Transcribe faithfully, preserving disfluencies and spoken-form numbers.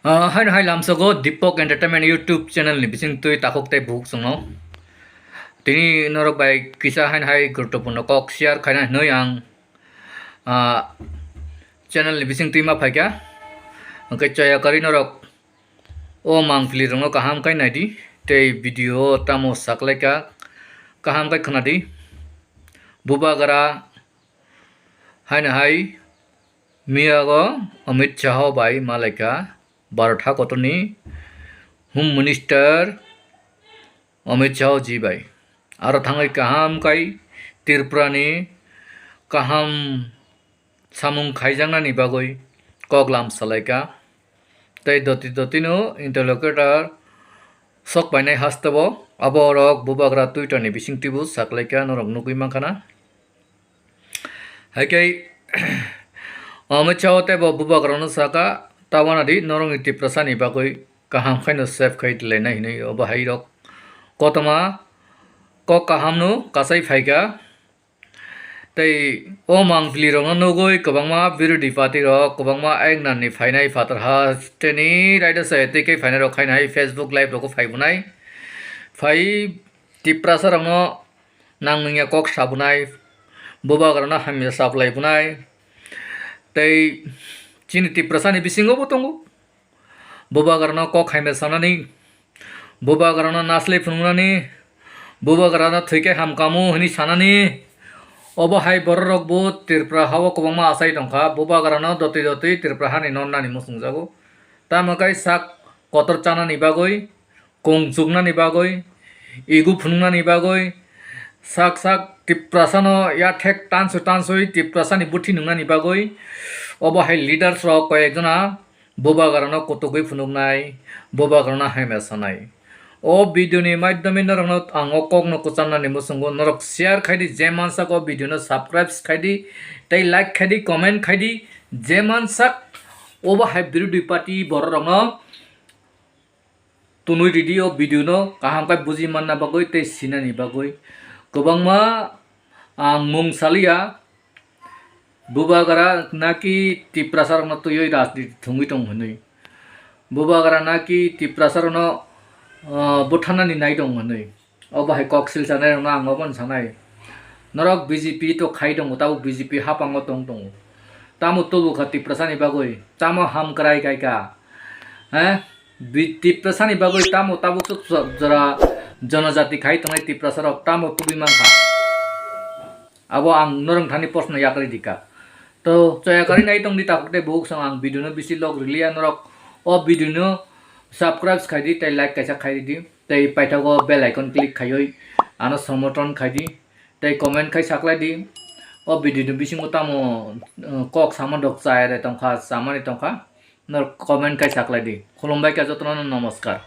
Ah, haino hai lamsogo Deepak Entertainment YouTube channel ni bising twi takhuk tei buhuk chwngno. Tini norok bai kisa haino hai guruttopurno kok share khaina hinwi ang, ah, channel ni bising twi ma phaikha. Hwnkhe chaya karwi norok o mangpili rokno kaham khai naidi, tei video o tamo saklaikha kaham khai khwnadi. Bubagra haino hai miyago Amit Shah bai malaikha Bharat ha kotorni Home Minister Amit Shah ji bai. Aro thangwi kaham khai Tripura ni kaham samung khaijaknani bagwi koklam salaikha. Tei doti dotino interlocutor sok painai hasteo abo rok bubagra Twitter ni bising twibo saklaikha, norok nugwi mankhana. Haikhe Amit Shah tei bo bubagrano saka, "Tabana di, norokni Tiprasani bagwi kaham khaino save khai twilainai," hinwi. Obo hai rok kotorma kok kahamno kasai phaikha. Tei o mangpili rokno nugwi kwbangma birodhi party rok, kwbangma eknani phainai phatar ha teni raida se tei khe phainai rok khainai Facebook live rok phaibunai. Phai Tiprasa rokno nang nungya kok sabunai, bubagrano hamya saplaibunai. Tei chini Tiprasani bisingo bo tongo. Bubagrano kok hamya sanani, bubagrano naslai phunuknani, bubagrano thwikhe hamkamu hwnwi sanani, obo hai bororokbo Tripura hao kwbangma achai tongkha. Bubagrano dotwi dotwi Tripura hani nonnani muchungjago. Tamo khe sak kotor chanani bagwi, kung chuknani bagwi, ego phunuknani bagwi, sak sak Tiprasano yathek tansu tansui Tiprasani buthi nungnani bagwi, obo hai leaders rok koyekjona bubagrano kutugwi phunuknai, bubagrano hamya sanai. O video ni maidhyame norokno ang o kokno kwchamnani muchungo, norok share khaidi, je mansak o video no subscribe khaidi, tei like khaidi, comment khaidi, je mansak obo hai birodhi party bororokno tunui ridi o video no kaham khe buji manna bagwi tei sinani bagwi. Kwbangma ang mung saliya, bubagra naki Tiprasa rokno twiwi rajniti thwngwi tong hwnwi, bubagra naki Tiprasa rokno, ah, butharnani nai tong hwnwi. Obo hai kok silchanai rokno ang obono sanai. Norok B J P to khai tongo, tabuk B J P hapango tong tongo. Tamo tubu kha Tiprasani bagwi? Tamo hamkrai kai kha? He? Bi-, Tiprasani bagwi tamo tabuk chuk jora jonojati khai tongnai Tiprasa rok tamo tubui mankha? Abo ang norok thani proshno yakarwi dikha. To choya karwi nai tongdi takhuk tei buhuk song, ang video no bisi log riliya, norok o video no subscribe khaidi tei like kaisa khaidi. Tei paithago bell icon click khaiwi ano somoton khaidi, tei comment khai saklaidi. O video ni bisingo tamo, uh, kok sama dok chaya de tongkha, chamani tongkha, nor comment khai saklaidi. Khulumbai kha jotono, namaskar.